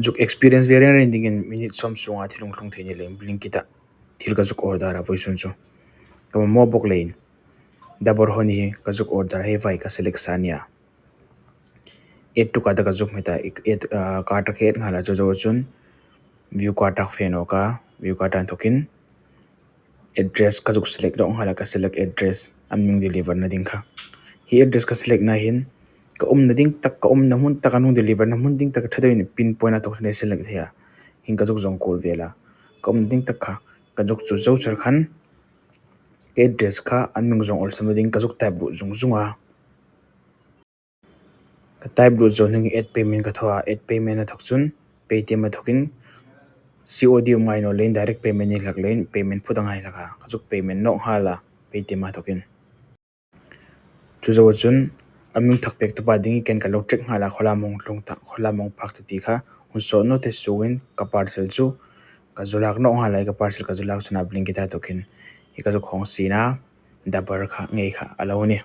Zuk experience ve reng reng dingin minute sawm chhunga thil lungthlung thei ni leh Blinkit ah thil ka zuk order a vawichhun chu ka mamawh bawk leiin Dabur honey hi ka zuk order a hei vai ka select sa ania add to cart a ka zuk hmet a add cart a khi add nghal a chu zo chuan view cart a fan awk a view cart ah thawkin address ka zuk select deuh nghal a ka select address a hming deliver na ding kha he address ka select na hian ka awmna ding tak ka awmna hmun tak a hnung deliver na hmun ding tak tha deuhin pin point a tawk sawn select thei a heng ka zuk zawng kual vel a ka awmna ding tak kha ka zuk chu zo char khan ka address kha an hming zawng awlsam na ding ka zuk type duh zung zung a. Ka type duh zawh hnungin add payment ka thawk a, add payment a thawk chuan paytm a thawkin COD awm ngai lo leh direct payment ni hlak leh payment phut a ngai hlak a, ka zuk payment nawk nghal a paytm a thawkin. Chu zawh chuan a ming thawk pek tupa ding hi ken ka lo check nghal a khawla mawng tlung tak khawla mawng phak chu tih kha hun sawh nawt te suhin ka parcel chu ka zu lak nawk nghal a, ka parcel ka zu lak chhunah blinkit a thawkin hi ka zu khawng sin a dabar kha ngei kha a lo ni.